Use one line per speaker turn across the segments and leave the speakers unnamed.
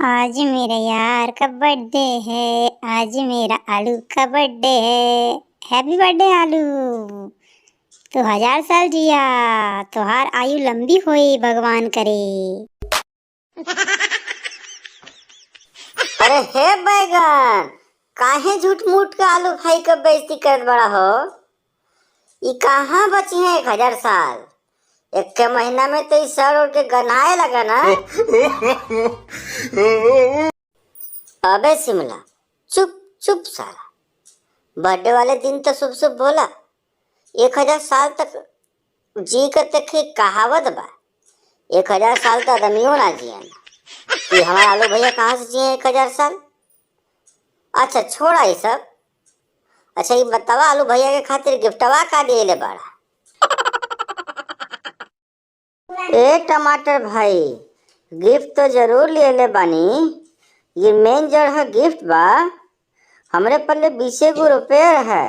आज मेरे यार का बर्थडे है, आज मेरा आलू का बर्थडे है। हैप्पी बर्थडे आलू, तू हजार साल जिया, तुहार आयु लंबी होई भगवान करे।
अरे हे बैगन, काहे झूठ मूठ के आलू भाई का बेइज्जती करत बड़ा हो? ई कहाँ बची है 1000 साल? एक के महीना में तो ई सर उड़ के गनाए लगा ना। अबे शिमला, चुप चुप साला। बर्थडे वाले दिन तो शुभ शुभ बोला। 1000 साल तक जी कर तक कहावत बा। 1000 साल तो आदमियों ना जियन। कि हमारे आलू भैया कहाँ से जिए 1000 साल? अच्छा छोड़ा ये सब। अच्छा ये बतावा, आलू भैया के खातिर गिफ्टवा का दिए ले बाड़ा? ए टमाटर भाई, गिफ्ट तो जरूर लिए ले बानी। ये मेन जड़ है गिफ्ट बा। हमरे पल्ले 20 गो रुपये है,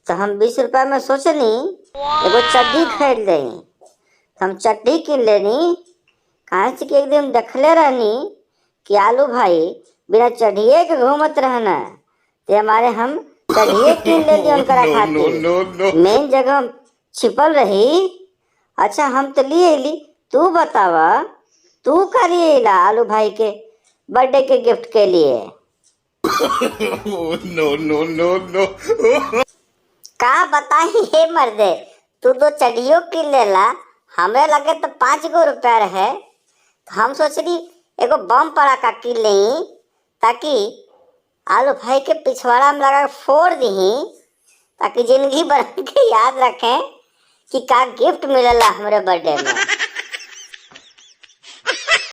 तो हम 20 रुपया में सोचनी एगो चड्डी खरीद लेनी। तो हम चड्डी किन लेनी। कहाँ से कि एक दिन देखले रहनी कि आलू भाई बिना चढ़िए के घूमत रहना, ते हमारे हम चढ़िए किन लेनी उनकरा खातिर। मेन जगह छिपल रही। अच्छा हम तो लिए ली, तू बतावा तू का लिए ला आलू भाई के बर्थडे के गिफ्ट के लिए?
No, no, no, no.
का बताही हे मर्दे, तू दो चढ़ियो किन लेला, हमरे लगे तो 5 गो रुपया रहे। तो हम सोचली एगो बम पड़ाका किन लेही ताकि आलू भाई के पिछवाड़ा में लगा के फोड़ दही, ताकि जिंदगी भर के याद रखें कि का गिफ्ट मिलला हमरे बर्थडे में।